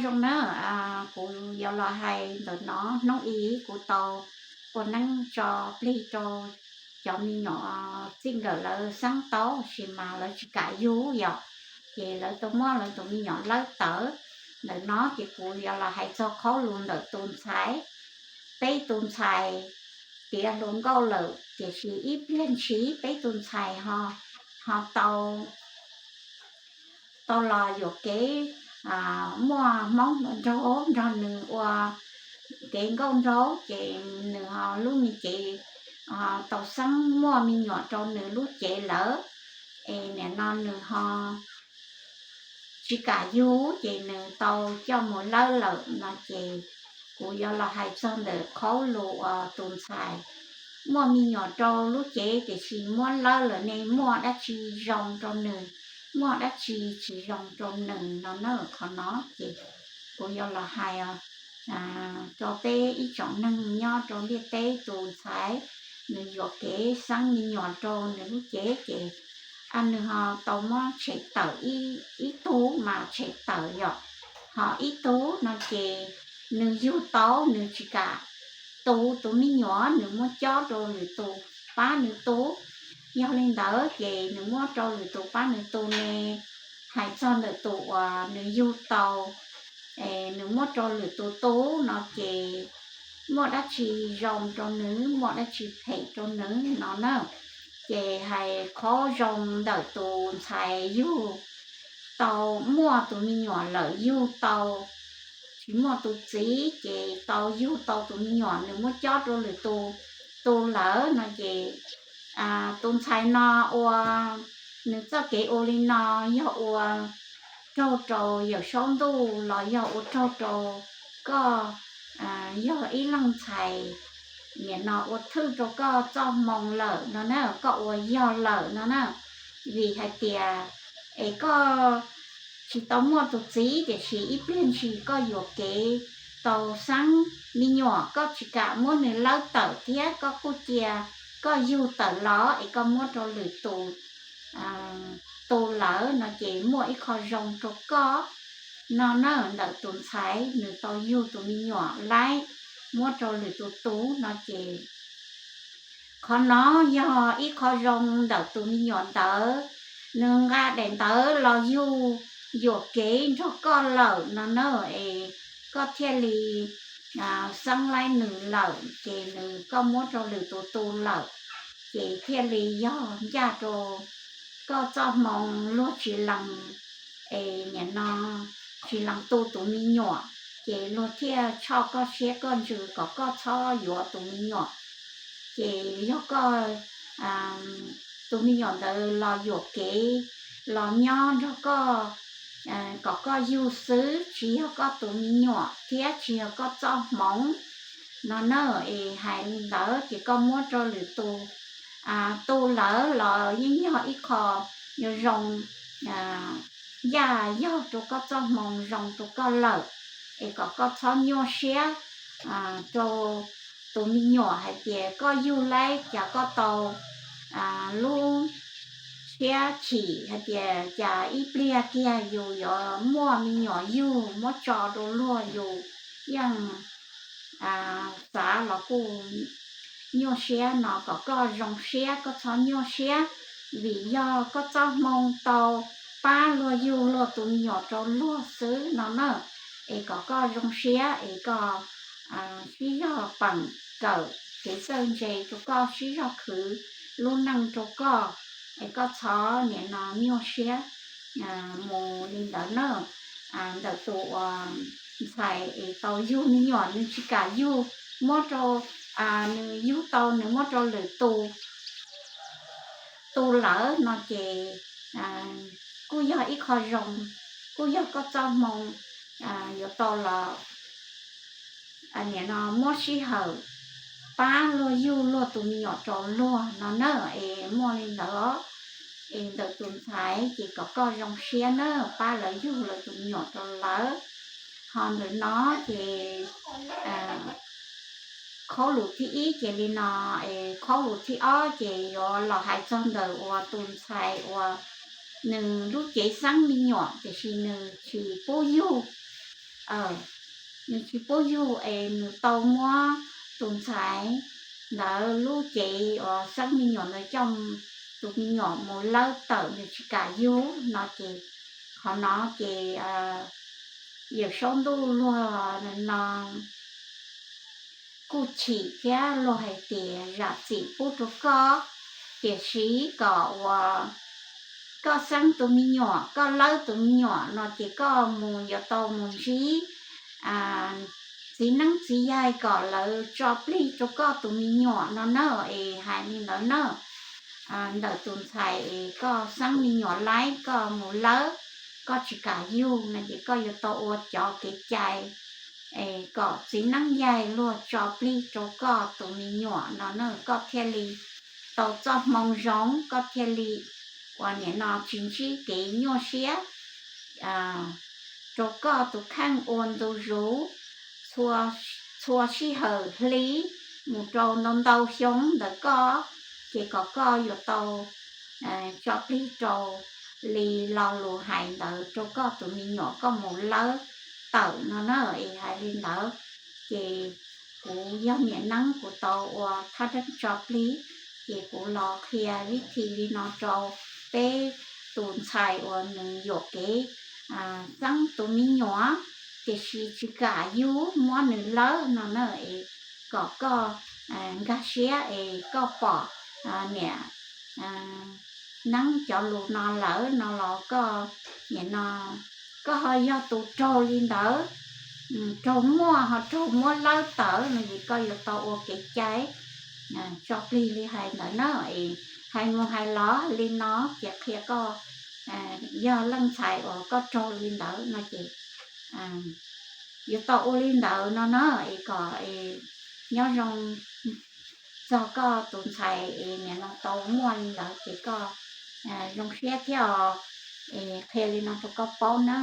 Zoo na, kuv yuav los hais ntawm no, hnub ib kuv tau ua neeb tso plig rau cov me nyuam, txij nkawm lawv xeeb tau, sis mas lawv tsis kam yug yom, ces lawv tau muab lawv tus me nyuam lawb tawm. Ntawm no ces kuv yuav los hais txog qhaub lus ntawm tus ntxhais, peb tus ntxhais tiav hluas nkauj lawm, tiam sis ib pliag ntshis peb tus ntxhais ho, ho tau tau los yuam kev, muaj hmoob hluas nraug nrog nws ua kev nkauj nraug, ces nws ho lub me cev tau xeeb muaj me nyuam rau nws lub cev lawm, es nim no nws ho tsis kam yug, ces nws tau coj mus lawb lawm no ces kuv yuav los hais txog ntawm qhaub lus uas tus ntxhais muaj me nyuam rau lub cev tiam sis muab lawb lawm ne, muaj dab tsi zoo rau nws, muaj dab tsi tsis zoo rau nws no na. Qhov no ces kuv yuav los hais rau peb ib tsoom neeg nyob rau ntiaj teb. Tus ntxhais nws yuam kev xeeb me nyuam rau nws lub cev ces nws ho tau muab tshem tawm ib tug mas tshem tawm yom, ho ib tug no ces nws yug tau nws tsis kam tu tus me nyuam, nws muab cob rau lwm tus pab nws tu. Yog li ntawd ces nws muab rau lwm tus pab nws tu ne, hais txog ntawm tus uas nws yug tau, nws muab rau lwm tus tu no ces muaj dab tsi zoo rau nws, muaj dab tsi phem rau nws no na. Ces hais qhov zoo ntawm tus ntxhais yug tau, muaj tus me nyuam lawm, yug tau tsis muaj tus txiv ces tau yug tau tus me nyuam, nws muab cob rau lwm tus tu lawm no ces tus ntxhais no ua, nws txoj kev ua li no yog ua raug rau yawm saub ntuj los yog ua raug rau koj, yog ib leeg ntxhais nim no ua thwj rau koj txoj hmoo lawm no na, koj ua yog lawm no na. Vim hais tias es koj tsis tau muaj tus txiv tiam sis ib pliag ntshis koj yuam kev tau xeeb me nyuam, koj tsis kam muab nws lawb tawm thiab koj kuj cia koj yug tawm los es koj muab rau lwm tus tu lawm no ces muaj ib qho zoo rau koj no na. Ntawm tus ntxhais nws tau yug tus me nyuam laib muab rau lwm tus tu no ces qhov no yog ib qho zoo ntawm tus me nyuam ntawd, nws nqa daim ntawv los yug yuam kev nrog koj lawm no na, es koj thiaj li xeeb laib nws lawm ces nws, koj muab rau lwm tus tu lawm, ces thiaj li yog ncaj rau koj txoj hmoo luag tsis lees, es nim no tsis lees tu tus me nyuam, ces luag thiaj tshoj koj siab koj ntsws kom koj txhob yuav tus me nyuam. Ces yog koj, tus me nyuam ntawd los yuam kev los nyob nrog koj kom koj yug xwb, tsis yog koj tus me nyuam thiab tsis yog koj txoj hmoov no na. Es hais li ntawd ces koj muab rau lwm tus tu lawm los yeej yog ib qho yuav zoo ncaj, yog rau koj txoj hmoo zoo rau koj lawm, es kom koj txhob nyuaj siab rau tus me nyuam hais tias koj yug laib cas koj tau lub siab chim hais tias cas ib pliag kiag yus yuav muaj me nyuam yug muab tso rau luag, yus yeej xav los kuj nyuaj siab no, kom koj zoo siab koj txhob nyuaj siab, vim yog koj txoj hmoo tau pab luag yug luag tus me nyuam rau luag xwb no na. Es kom koj zoo siab es koj sib zog peem kawm kev txawj ntse rau koj, sib zog khwv lub neej rau koj, es koj txhob nim no nyuaj siab mus li ntawd na. Ntawm tus uas ntxhais es tau yug me nyuam nws tsis kam yug, muab rau, nws yug tau nws muab rau lwm tus tu lawm no ces kuj yog ib qho zoo, kuj yog koj txoj hmoo yuav tau los nim no muab sij hawm pab luag yug luag tus me nyuam rau luag no na. Es muaj li ntawd os, es ntawm tus ntxhais ces kom koj zoo siab na, pab lawv yug lawv tus me nyuam rau lawv. Ho ntawm no ces qhaub lus thib ib ces li no, es qhaub lus thib ob ces yuav los hais txog ntawm uas tus ntxhais uas nws lub cev xeeb me nyuam tiam sis nws tsis pub yug, nws tsis pub yug es nws tau muab tus ntxhais ntawd lub cev uas xeeb me nyuam ntawd coj tus me nyuam mus lawb tawm, nws tsis kam yug no ces qhov no ces yawm saub ntuj luag no kuj chim thiab luag hais tias zam txim pub rau koj, tiam sis kom uas koj xeeb tus me nyuam, koj lawb tus me nyuam no ces koj mus yuav tau mus ntsib txiv neeb txiv yaig kom lawv tso plig rau koj tus me nyuam no na, es hais li ntawd na. Ntawm tus ntxhais es koj xeeb me nyuam laib koj mus lawb, koj tsis kam yug no ces koj yuav tau ua cov kev cai es kom txiv neeb yaig luag tso plig rau koj tus me nyuam no na, koj thiaj li tau txoj hmoo zoo, koj thiaj li uas nim no tsis ntsib kev nyuaj siab rau koj tus kheej ua ntu zus txhua sij hawm hli mus rau ntau ntau xyoo ntawm koj, ces kom koj yuav tau tso plig rau li lo lus hais ntawd rau koj tus me nyuam koj mus lawb tawm no na. Es hais li ntawd ces kuv yog niam neeb kuv tau ua thaj reeb tso plig, ces kuv los qhia vib thi li no rau peb tus ntxhais uas nws yuam kev xeeb tus me nyuam, tiam sis tsis kam yug muab nws lawb no na, es kom koj nkag siab es koj pom niam neeb cov lus no lawm no los koj nim no koj ho yog tus raug li ntawd, raug muaj ho raug muab lawb tawm no ces koj yuav tau ua kev cai tso plig li hais ntawd na. Es hais mus hais los li no ces qhia koj yog leej ntxhais uas koj raug li ntawd no ces yuav tau ua li ntawd no na, es kom nyob zoo txog koj tus ntxhais es nim no tau muaj li ntawd ces koj zoo siab thiab os. Es qhia li no rau koj paub na.